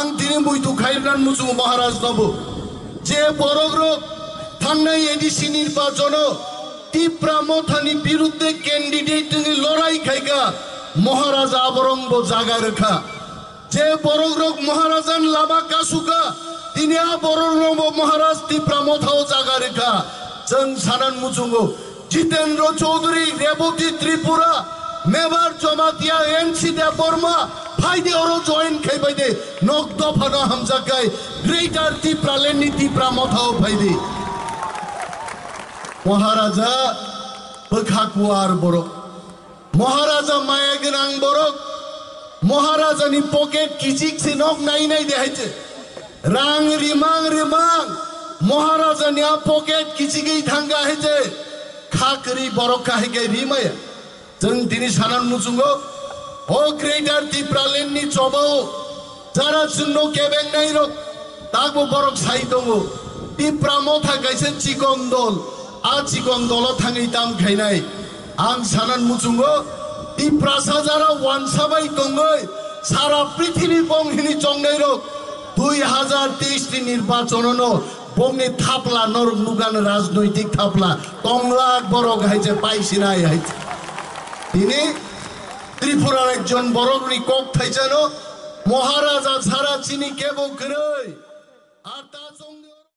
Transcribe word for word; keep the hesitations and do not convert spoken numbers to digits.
Ang tini muitu khairnan muchungo Maharaj nobo. Je borok rok thangnai A D C nirbachono Tipra Mothani birudde candidate wngwi lorai khaika, Maharaja aborokbo jaga rwkha. Je borok rok Maharajan lama kasukha, tini a borok rokbo Maharaj Tipra Mothao jaga rwkha. Chwng sanan muchungo. Jitendra Chaudhary, Reboti Tripura, Mebar Jamatia, N C Debbarma, phaidi oro join khai phaidi, nok dophano hamjak khai, Greater Tipraland ni Tipra Mothao phaidi. Maharaja bwkha kuar borok, Maharaja maya gwnang borok, Maharaja ni pocket kichik se nok nai nai de hai che. Rang rimang rimang, Maharaja ni a pocket kichigwi thangkha hai je, kha kwrwi borok kha hai khe ri maya. Chwng tini sanan muchungo, o Greater Tipraland ni chobao jara chwngno kebengnai rok, takbo borok sai tongo. Tipra Motha kaisa chikon dol, a chikon dolo thangwi tam khainai. Ang sanan muchungo, Tiprasa jara wansa bai tongwi sara prithibi bong hini chongnai rok, dui hazar teis ni nirbachono no bongni thapla norok nugan rajnoitik thapla tonglak borok hai je paisinai hai je. Tini Tripura rajyon borokni kok thaisano Maharaja sara chini kebo kwrwi.